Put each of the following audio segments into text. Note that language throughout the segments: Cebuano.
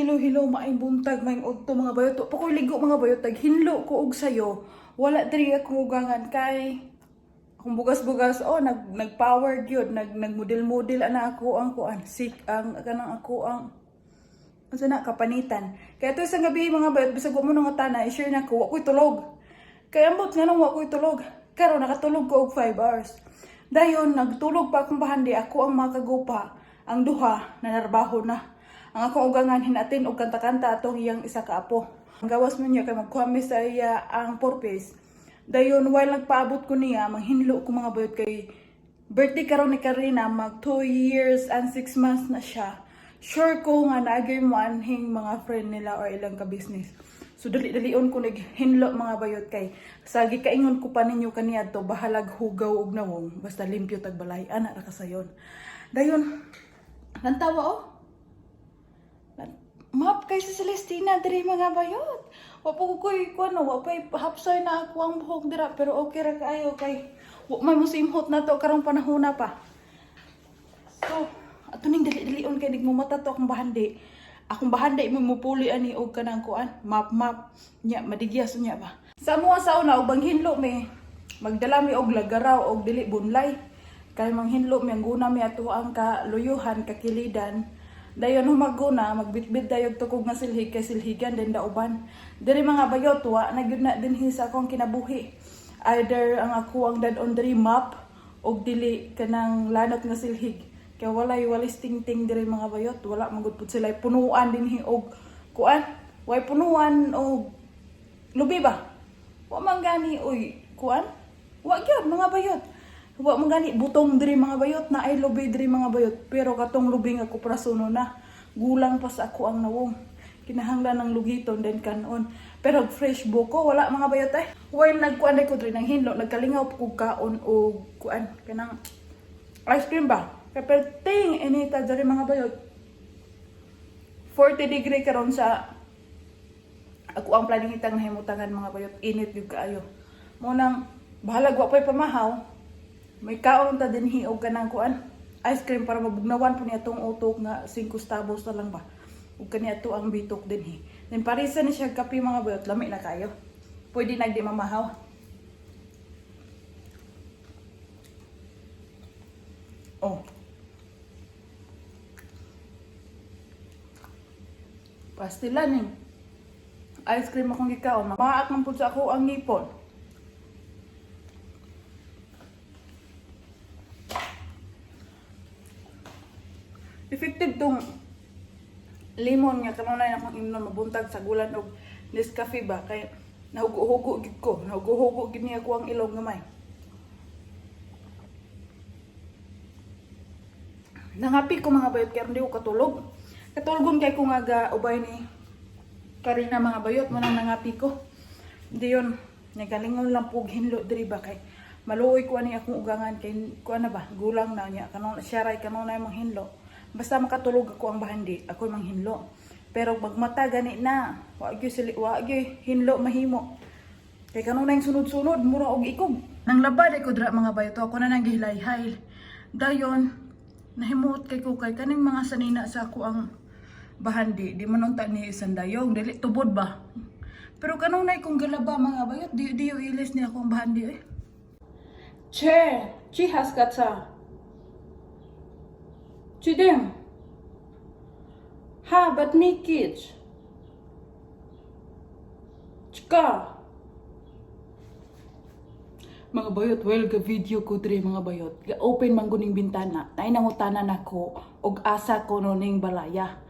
Hello, hello, maayong buntag, maayong udto, mga bayot. Wa pa ko'y ligo, mga bayot, taghinlo ko og sayo. Wala diri akong ugangan kay akong bugas-bugas, oh, nag power gyud, nag nagmodel-model ana ako ang kuan, sik ang kanang ako ang unsa na kapanitan. Kaya ito isang gabi, mga bayot, bisag wa mo nang tana, i-share na ko, wa ko'y tulog. Kaya ambot nga nang wa ko'y tulog. Karon nakatulog ko og 5 hours. Dayon nagtulog pa akong bahandi, ako ang makagupa, ang duha nanarbaho na. Ang akong ugangan hinatin og kanta-kanta atong iyang isa ka apo. Ang gawas man niya kay magkuha mi sa iya ang purpose. Dayon while nagpaabot ko niya, manghinlo ko, mga bayot, kay birthday karon ni Karina, mag 2 years and 6 months na siya. Sure ko nga naagay mo anhing mga friend nila or ilang ka-business. So dali-dalion ko naghinlo, mga bayot, kay sa gikaingon ko pa ninyo kaniadto, bahalag hugaw og nawong basta limpyo tag balay, ana ra kasayon. Dayon nantawa oh. Map kay si Celestina diri, mga bayot. Wa po ko koy kuno, wa pay hapsoy na ako ang buhok dira, pero okay ra kaayo kay wa may musimhot na to karong panahona pa. So, ato ning dali-dalion kay nagmumata to akong bahandi. Akong bahandi mo mupuli ani og kanang kuan, map map nya madigyas unya ba. Sa amoa sa una og banghinlo mi, magdala mi og lagaraw og dili bunlay. Kay manghinlo mi, ang guna mi ato ang kaluyuhan, kakilidan. Dayon humaguna, magbitbit dayog tukog nga silhig kay silhigan din dauban. Diri, mga bayot, wa na gyud na dinhi sa akong kinabuhi. Either ang ako ang dad-on diri map og dili kanang lanot nga silhig. Kay walay walis tingting diri, mga bayot, wala man gud pud sila punuan dinhi og kuan. Way punuan og lubi ba? Wa man gani oy kuan? Wa gyud, mga bayot. Wa man gani butong diri, mga bayot, na ay lubi diri, mga bayot, pero katong lubi nga kuprasuno na gulang pa sa ako ang nawong. Kinahanglan ng lugiton then kanon. Pero fresh buko wala, mga bayot ay. While nagkuan ko diri nang hinlo, nagkalingaw pa kog kaon og kuan kanang ice cream ba. Kay perting inita diri, mga bayot. 40 degree karon sa ako ang planingitang nahimutangan, mga bayot, init gyud kaayo. Mo nang bahalag wa pa'y pamahaw, may kaon ta dinhi og kanang kuan ice cream para mabugnawan po niya tong utok nga 5 stabos na lang ba. Ug kaniya to ang bitok dinhi. Then parisa ni siya kape, mga bayot, lami na kayo. Pwede nagdi mamahaw. Oh. Pastilan eh. Ice cream akong gikaon. Maak man pud sa ako ang ngipon. Effective tong lemon nga kanunay akong imnon mabuntag sa gulan og Nescafe ba, kay nahugo-hugo gid ko. Nahugo-hugo gid niya ako ang ilong gamay. Nangapi ko, mga bayot, kay hindi ko katulog. Katulgon kay ko nga ga ubay ni Karina, mga bayot, mo nang nangapi ko. Hindi yun, nagalingon lang po hinlo diri ba kay maluoy ko ani akong ugangan kay kuan na ba, gulang na niya kanong siya ray kanong na manghinlo. Basta makatulog ako ang bahandi, ako manghinlo. Pero magmata gani na, wa gyud sili, wa gyud hinlo mahimo. Kay kanunay sunod-sunod, mura og ikog. Nang labad ko dira, mga bayot, ako na nang gihilayhay. Dayon, nahimuot kay ko kay kaning mga sanina sa ako ang bahandi, di man unta ni isandayong, dili tubod ba. Pero kanunay kong galaba, mga bayot, di di ilis ni akong bahandi eh. Che, chihas ka. Chideng. Ha, but me kids. Chika. Mga bayot, well, ga video ko diri, mga bayot. Ga open man guning bintana. Nay nangutana nako og asa ko no ning balaya.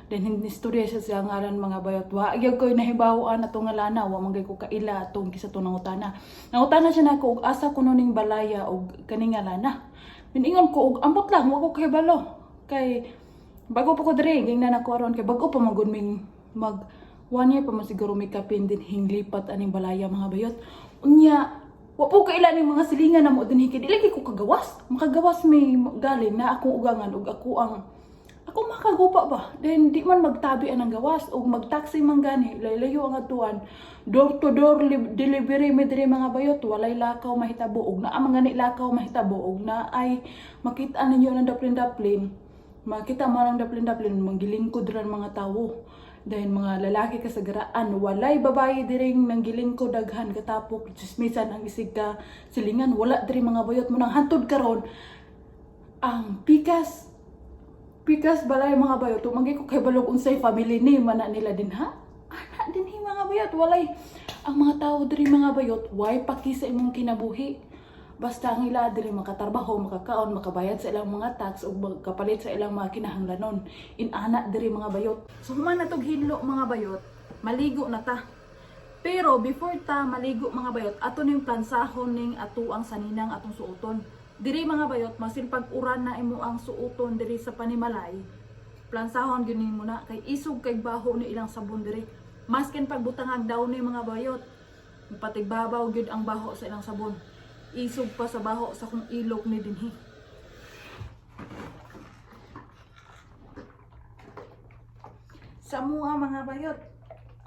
Then hindi istorya siya sa ngalan, mga bayot. Wa gyud ko nahibaw-an ato nga lana, wa man gyud ko kaila atong kisa to nangutana. Nangutana siya nako og asa ko no ning balaya og kani nga lana. Miningon ko og ambot lang, wa ko kahibalo. Kay bago pa ko diri, gingnan ako aron kay bago pa man gud ming mag one year pa man siguro may kapin din hinglipat aning balaya, mga bayot. Unya, wa po kaila ning mga silingan na mo dinhi kay dili kay ko kagawas. Makagawas may galing na akong ugangan ug ako ang ako makagupa ba. Then di man magtabi anang gawas ug magtaxi man gani, laylayo ang atuan. Door to door delivery mi diri, mga bayot, walay lakaw mahitabo ug naa man gani lakaw mahitabo ug naay makita ninyo ng daplin-daplin. Makita mo ang daplin-daplin, manggilingkod ran mga tawo. Dahil mga lalaki kasagaraan, walay babae diring nanggiling ko daghan katapok chismisan ang isig ka silingan, wala diri, mga bayot. Mo nang hantod karon ang pikas pikas balay, mga bayot. Tumanggi ko kay balog unsay family name man na nila din ha. Ana dinhi, mga bayot, walay ang mga tao diri, mga bayot, way paki sa imong kinabuhi. Basta ang ila diri makatrabaho, makakaon, makabayad sa ilang mga tax ug makapalit sa ilang mga kinahanglanon. Inana diri, mga bayot. So human na tog hinlo, mga bayot, maligo na ta. Pero before ta maligo, mga bayot, ato ning plansahon ning ato ang saninang atong suoton. Diri, mga bayot, masin pag-uran na imo ang suoton diri sa panimalay. Plansahon gyud nimo na kay isog kay baho ni ilang sabon diri. Maskin pagbutangag daw ni, mga bayot, patigbabaw gyud ang baho sa ilang sabon. Isog pa sa baho sa kong ilok ni dinhi. Sa mua, mga bayot,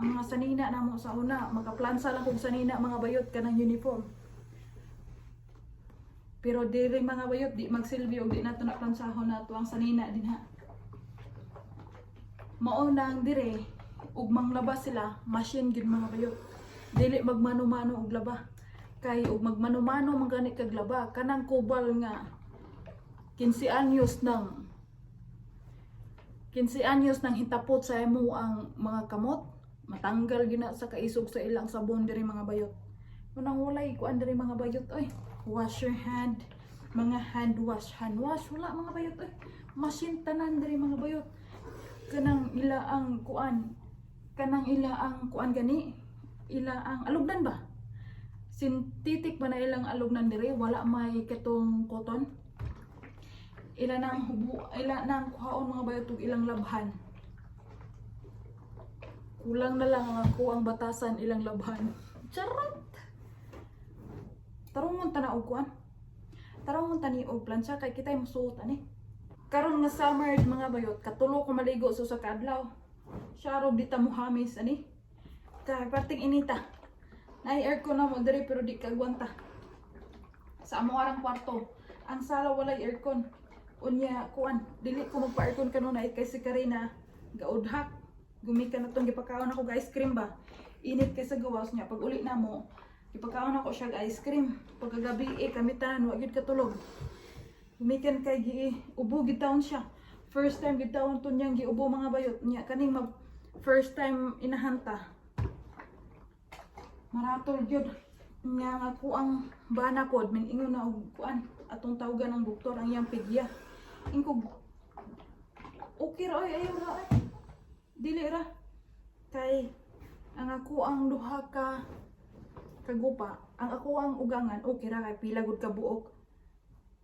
ang mga sanina namo sa una, makaplansa lang kog sanina, mga bayot, kanang uniform. Pero diri, mga bayot, di magsilbi og di nato na plansahon nato ang sanina din ha. Mao nang dire ug manglaba sila, machine gyud, mga bayot. Dili magmano-mano og laba. Kay ug magmano-mano man gani kag laba, kanang kubal nga 15 anyos nang 15 anyos nang hitapot sa imo ang mga kamot, matanggal gina sa kaisog sa ilang sabon diri, mga bayot. Munang walay kuan diri, mga bayot, oy. Wash your hand, mga hand wash wala, mga bayot, oy. Machine tanan diri, mga bayot. Kanang ila ang kuan gani, ila ang alugnan ba? Synthetic ba na ilang alugnan diri, wala may katong cotton. Ila nang hubo, ila nang kuhaon, mga bayot, ug ilang labhan. Kulang na lang ang ako ang batasan ilang labhan. Charot! Tarungon ta na og kuan. Tarungon ta ni og plancha kay kitay musuot ani. Karon nga summer, mga bayot, katulo ko maligo sa usa ka adlaw. Siya di ta muhamis ani. Kay perting inita. Naay aircon na mo diri pero di ka agwanta. Sa amo arang kwarto, ang sala walay aircon. Unya kuan, dili ko magpa-aircon kanunay kay si Karina gaudhak. Gumika na tong gipakaon ako ice cream ba. Init kay sa gawas niya pag uli na mo. Gipakaon ako siya og ice cream. Pagkagabi eh kami tanan wa gyud katulog. Gumikan kay gi ubo gid taon siya. First time gid taon to niyang giubo, mga bayot niya, kaning mag first time inahanta. Maratol gyud niya nga ako ang bana pod min ingon na og kuan, atong tawagan ang doktor, ang iyang pedia. Ingkog okay ra oy, ayaw ra oy. Dili ra. Kay ang ako ang duha ka kagupa, ang ako ang ugangan okay ra kay pila gud ka buok.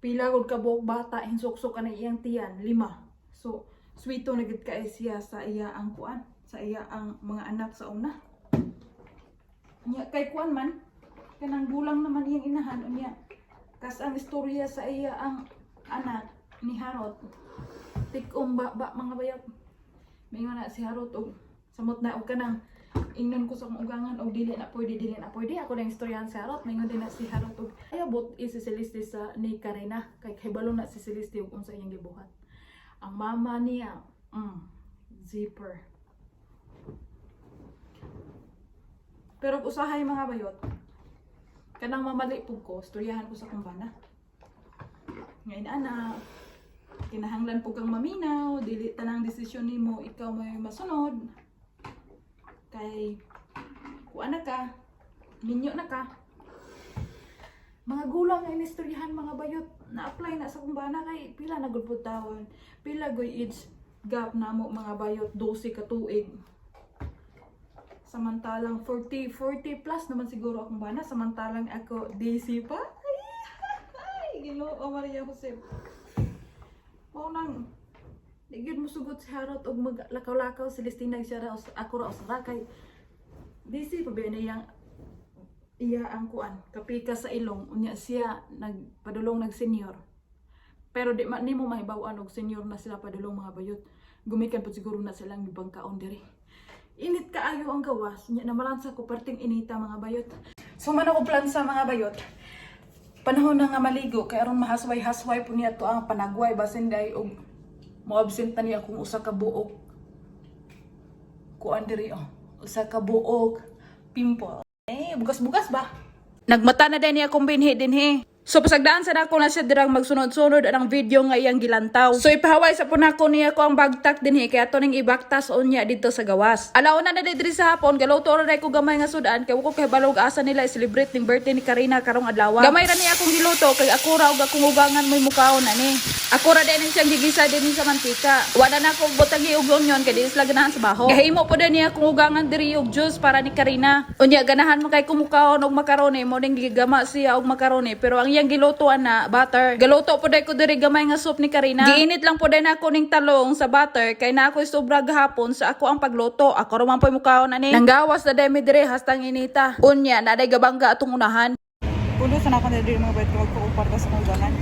Pila gud ka buok bata hinsuksok ka na iyang tiyan, lima. So sweeto na gid kay siya sa iya ang kuan, sa iya ang mga anak sa una. Nya kay kuan man kanang gulang naman iyang inahan. Unya kas ang istorya sa iya ang anak ni Harot, tikom ba ba, mga bayot. Mingon na si Harot og samot na og kanang ingnon ko sa akong ugangan og dili na pwede, dili na pwede ako nang istoryahan si Harot. Mingon din na si Harot og ay abot isi si Celeste sa ni Karina kay kahibalo na si Celeste og unsa iyang gibuhat. Ang mama niya, zipper. Pero kung usahay, mga bayot, kanang mamali pug ko, istoryahan ko sa akong bana. Ngayon ana, kinahanglan pug kang maminaw, dili tanang desisyon nimo ikaw may masunod. Kay kuan na ka, minyo na ka. Mga gulang nga inistoryahan, mga bayot, na-apply na sa akong bana kay pila na gud pud taon, pila goy age gap namo, mga bayot, 12 ka tuig. Samantalang 40, 40 plus naman siguro akong bana. Samantalang ako DC pa. Ay, ay, Ginoo Maria Jose. Mao nang di gyud mo sugot si Harot og maglakaw-lakaw si Listina siya ra ako ra usra kay DC pa ba na iyang iya ang kuan kapika sa ilong. Unya siya nagpadulong nag senior. Pero di man nimo mahibaw-an og senior na sila padulong, mga bayot. Gumikan pud siguro na silang gibangkaon diri. Init kaayo ang gawas nya, namalansa ko perting inita, mga bayot. So man ako plan sa mga bayot, panahon na nga maligo kay aron mahasway-hasway po niya to ang panagway basin day og mo-absent na niya kung usa ka buok. Kuan diri oh. Usa ka buok pimple. Eh, bugas-bugas ba? Nagmata na din niya akong binhi dinhi. So pasagdaan sa nako na siya dirang magsunod-sunod ang video nga iyang gilantaw. So ipahaway sa punako niya ko ang bagtak dinhi kay ato ning ibaktas unya dito sa gawas. Alauna na diri sa hapon, galuto ra ko gamay nga sudan kay wa ko kahibalog asa nila i-celebrate ning birthday ni Karina karong adlaw. Gamay ra niya akong giluto kay ako ra og akong ugangan mo'y mukaon ani. Ako ra din siyang gigisa din sa mantika. Wala na ko butangi og onion kay di sila ganahan sa baho. Gahimo po din niya akong ugangan diri og juice para ni Karina. Unya ganahan mo kay kumukaon og macaroni mo ning gigama siya og macaroni, pero ang iyang gilutoan na butter. Galuto po ko diri gamay nga soup ni Karina. Giinit lang po din ako ning talong sa butter kay na ako'y sobra gahapon sa ako ang pagluto. Ako ra man po'y mukaon ani. Nanggawas na demi diri hastang inita. Unya na day gabangga atong unahan. Pulo sa nako na diri, mga bayot, kung magkuuparta sa kugangan.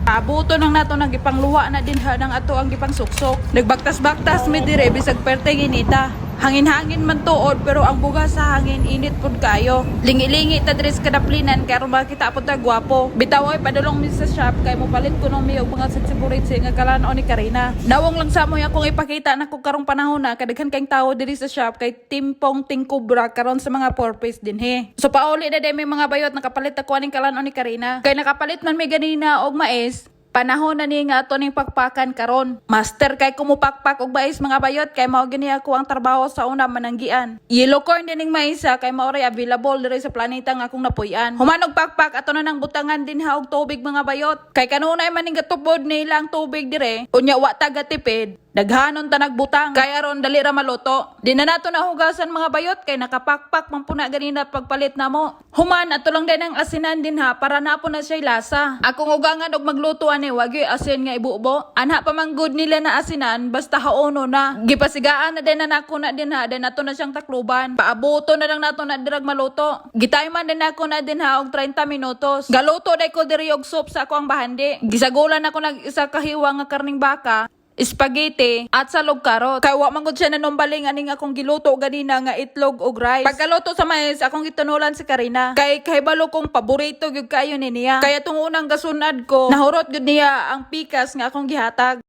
Abuto nang nato nang gipangluwa na din ha ng ato ang gipangsuksok. Nagbaktas-baktas mi dire bisag perteng inita. Hangin-hangin man tuod pero ang buga sa hangin init pud kayo. Lingi-lingi ta diri sa kadaplinan kay aron makita pud ta gwapo. Bitaw ay padulong mi sa shop kay mopalit ko mi og mga sitsi nga kalan-on ni Karina. Nawong lang sa mo akong ipakita nako karong panahon na kadaghan kayong tao diri sa shop kay timpong tingkubra karon sa mga purpose dinhi. So pauli na din may mga bayot, nakapalit ako aning kalan-on ni Karina. Kay nakapalit man mi ganina og mais. Panahon na ni nga ato ning pakpakan karon. Master kay kumupakpak og mais, mga bayot, kay mao gini ako ang trabaho sa una mananggian. Yellow corn din ning mais ha, kay mao ray available diri sa planeta nga akong napuy-an. Human og pakpak, ato na nang butangan din ha og tubig, mga bayot. Kay kanunay man ning gatubod nila ang tubig dire. Unya wa ta gatipid. Daghanon ta nagbutang. Kay aron dali ra maluto. Di na nato nahugasan, mga bayot, kay nakapakpak man puna ganina pagpalit namo. Human ato lang din ang asinan din ha para napo na siya lasa. Akong ugangan og magluto ani wagi asin nga ibubo. Anha pa man good nila na asinan basta haono na. Gipasigaan na din na nako na din ha, then ato na siyang takluban. Paabuto na lang nato na dirag maluto. Gitayman din ako na din ha og 30 minutos. Galuto day ko diri og soup sa ako ang bahandi. Gisagulan ako nag isa kahiwa nga karning baka, spaghetti at salog karot. Kay wa man gud siya nanumbaling aning akong giluto ganina nga itlog og rice. Pagkaluto sa mais, akong gitunulan si Karina. Kay kahibalo kong paborito gyud kayo ni niya. Kaya tong unang gasunad ko, nahurot gyud niya ang pikas nga akong gihatag.